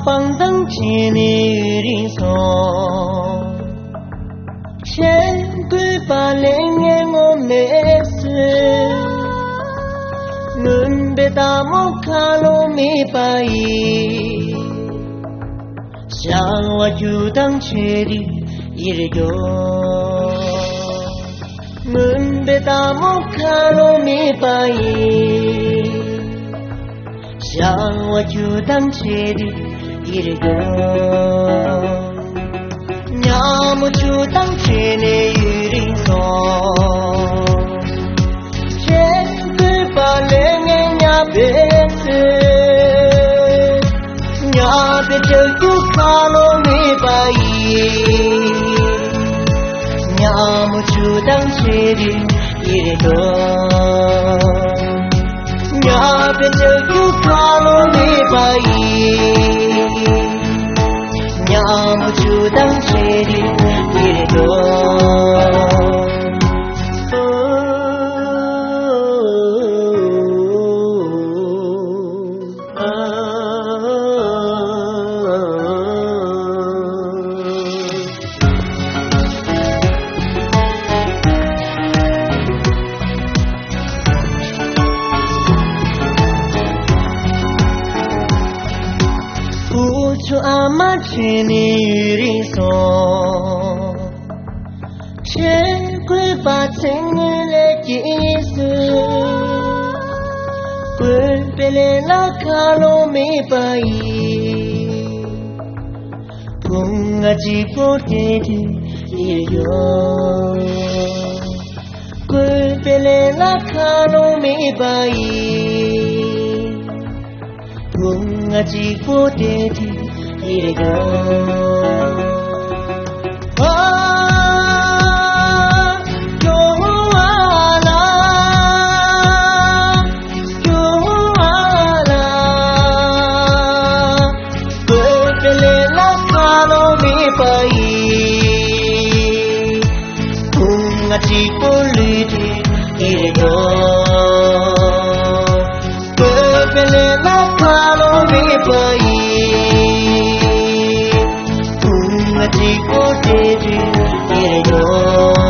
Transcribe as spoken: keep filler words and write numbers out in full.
སྤང་ཐང་ཆེ་ནས་ཡུན་རིང་སོང་། ཆེན་བཀོད་པ་ལས་ངན་ངོ་མེད་སོང་། མུན་པའི་རྟ་མོ་ཁ་ལོ་མེད་པ་ཡིས། བྱ་བ་རྒྱུ་དང་ཆེ་རིགས་ཡིར་འགྱོ། མུན་པའི་རྟ་མོ་ཁ་ལོ་མེད་པ་ཡིས། བྱ་བ་རྒྱུ་དང་ཆེ་རིགས་ཡིར་འགྱོ། ཉ་མོ་ཆུ་དང་ཆེ་ནས་ཡུན་རིང་སོང་། ཆེན་བཀོད་པ་ལས་ངན་ཉ་པའི་སོང་། ཉ་པའི་ལྕགས་ཀྱུ་ཁ་ལོ་མེད་པ་ཡིས། ཉ་མོ་ཆུ་དང་ཆེ་རིགས་ཡིར་འགྱོ། ཉ་པའི་ལྕགས་ཀྱུ་ཁ་ལོ་མེད་པ་ཡིས། ཉ་མོ་ཆུ་དང་ཆེ་རིགས་ཡིར་འགྱོ། བུ་ཆུང་ཨ་མ་ཁྲིད་ནས་ཡུན་རིང་སོང་། ཆེན་བཀོད་པ་ཚེ་སྔོན་ལས་སྐྱེས་སོང་། བཀོད་པའི་ལས་ལ་ཁ་ལོ་མེད་པ་ཡིས། བུ་ང་གཅིག་པོ་དེ་དུས་ཡིར་འགྱོ། བཀོད་པའི་ལས་ལ་ཁ་ལོ་མེད་པ་ཡིས། བུ་ང་གཅིག་པོ་དེ་དུས་ཡིར་འགྱོ། ཨ། སྐྱོ་བ་ལ། སྐྱོ་བ་ལ། བཀོད་པའི་ལས་ལ་ཁ་ལོ་མེད་པ་ཡིས། བུ་ང་གཅིག་པོ་ལུས་དུས་ཡིར་འགྱོ། བཀོད་པའི་ལས་ལ་ཁ་ལོ་མེད་པ་ཡིས། བུ་ང་གཅིག་པོ་དེ་དུས་ཡིར་འགྱོ།